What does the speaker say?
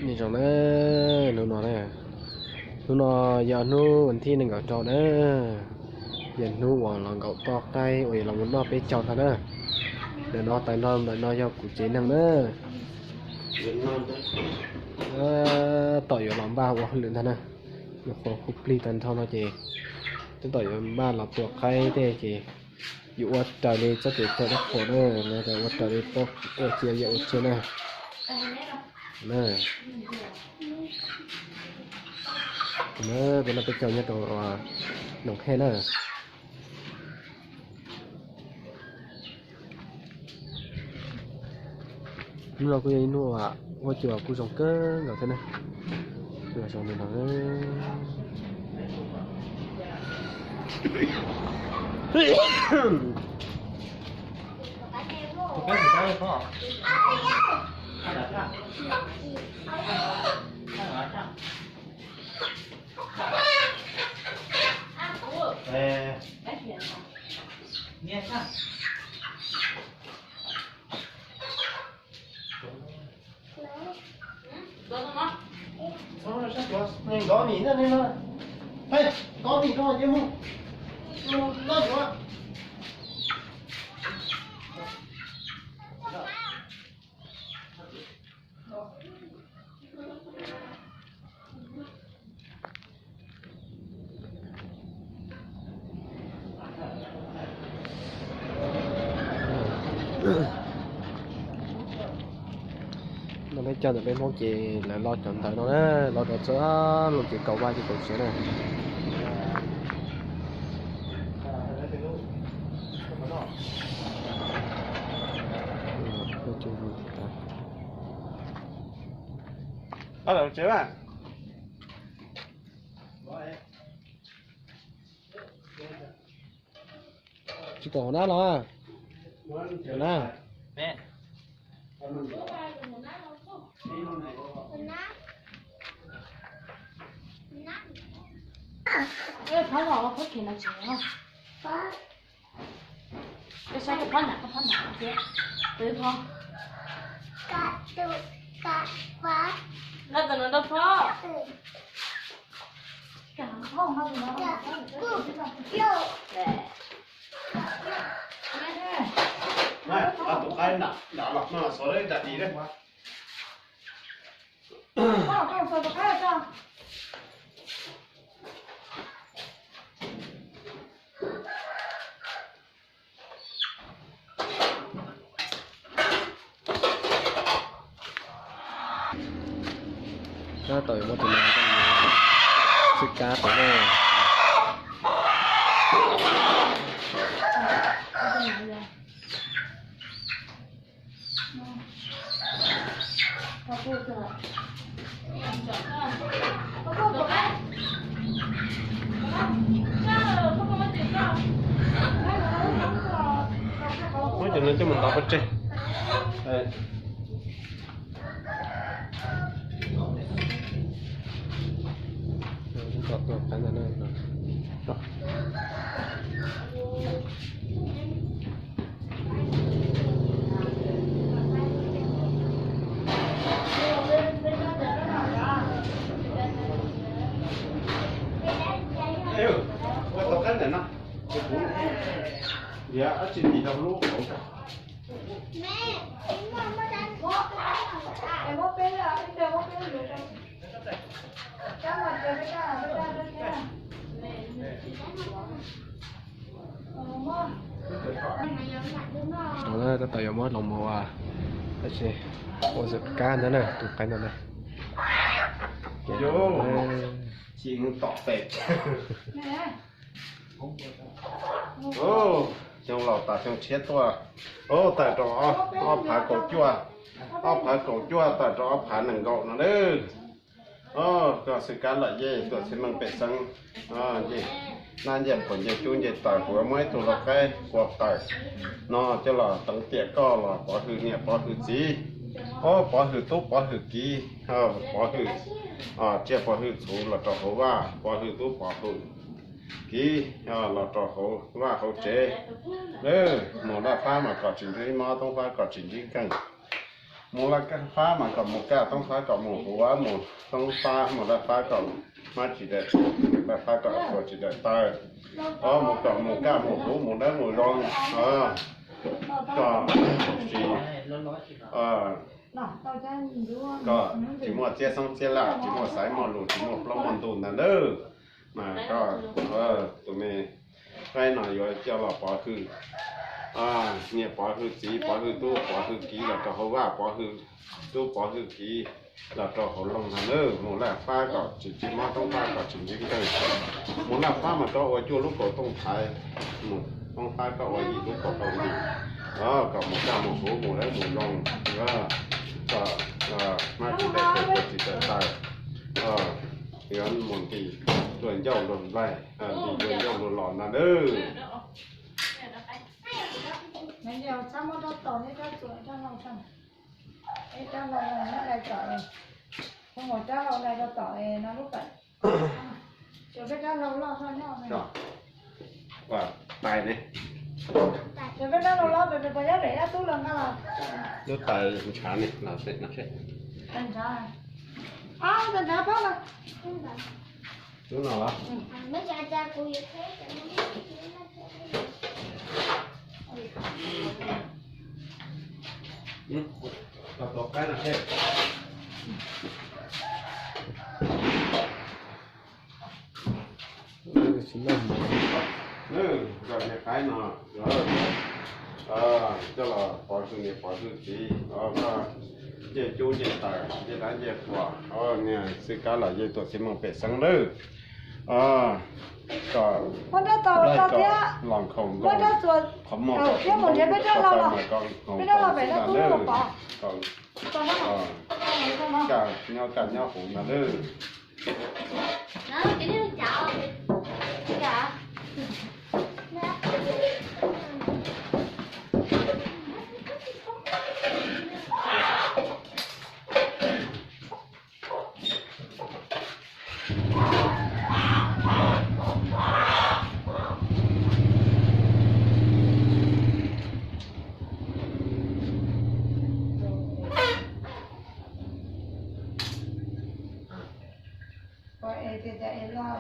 Nyob zoo na, hnub no na, hnub no yog hnub vas thib nees nkaum rau na, yog hnub uas los nkaum toj qaib uas yuav los mus noj peb caug ntag na. Ntawm no tag nrho ntawm no yog kuv tsev neeg na. Tab tom yuav los npaj ua hauj lwm ntag na. Nyuam qhuav hu plig tag nrho no ces tab tom yuav npaj los tua qaib tej ces yuav ua raws li txoj kev cog dab qhuas na, ua raws li ua cia yam ua cia na. Peb noj peb caug nyob rau Noom Hej na. Hnub no kuj yog ib hnub uas ua cua kuj zoo kawg nkaus thiab na. Kuj yog zoo li no. Nkov mis no, nkov mis rau ces mus noj ntsuav. No peb cog ntawm peb Hmoob ces lawv lo cov ntawv no na, lo rau txhua lub ces kaum vaj ces kaum tsev na. Tsev a. Tsis pom hauv nab los? Hauv nab. Eb, phab los phab kiag no tsev os. Koj saib koj phab nram, koj phab nram thiab. Twb phab. Nqa tus no rau phab. Tus qaib nram los no xov dab ris. Tab tom yuav muab tus no xwb kab tau na. Muab cov no coj mus ntov pov tseg. Tab tom yuav muab los mus ua, tab sis ua xwm kab ntag na, tus qaib ntag na. Tom pem. Xyoo laus tas xyoo tshiab tuaj. Tawm rau ob phav kaum cuaj, ob phav kaum cuaj tawm rau ob phav nees nkaum no nawb. Koj xwm kab lom yej tuam txiv neej pej xeeb, ncej nab ncej quav ncej cub ncej taws, kuv muab ib tug lau qaib kua qaws no coj los teev tiam koj los pov hwm niam pov hwm txiv, pov hwm tub pov hwm kiv, pov hwm tsiaj pov hwm txhu los rau hauv vaj, pov hwm tub pov hwm kiv los rau hauv vaj hauv tsev. Mus laj fab mas kom tsis ntsib mob, toob fab kom tsis ntsib nkeeg. Mus laj fab mas kom mus kaj, toob fab kom mus huv, mus toob fab, mus laj fab kom hmab tsis daim, laj fab kom txhuas tsis daim taw. Os, mus kom mus kaj mus huv, mus dawb mus zoo, kom tsis, kom tsis muaj txiab xoob txiab laj, tsis muaj xaiv muaj lus, tsis muaj plaub muaj ntug ntag nawb. Mas koj, tus me qaib no yuav coj los pov hwm niam pov hwm txiv, pov hwm tub pov hwm kiv los rau hauv vaj, pov hwm tub pov hwm kiv los rau hauv loog ntag nawb. Mus laj fab kom tsis ntsib mob, toob fab kom tsis ntsib nkeeg. Mus laj fab mas koj ua cuaj lub kaus tooj thaiv, mus toob fab koj ua yim lub kaus tooj ntim, kom mus kaj mus huv, mus dawb mus zoo, kom hmab tsis daim taw, txhuas tsis daim taw, yuav mus ntim luag ncauj luag nplaig, ntim luag ncauj luag los ntag nawb. Ua tais ne, lub tais ntshav ne, los seb no seb. Lub no los. Tua qaib no seb. Kom niag qaib no coj los pov hwm niam pov hwm txiv, ncej cub ncej taws, ncej dab ncej qhuas, niag xwb kab los yeej tuam txiv moo pem xeeb lawm. Kom los nkhaus nkaus qhov muag kom peb nkaus, kom nkaus xwb ntag nawb. Kom kaj nyob kaj nyob huv ntag nawb. Ua es tias cas es loj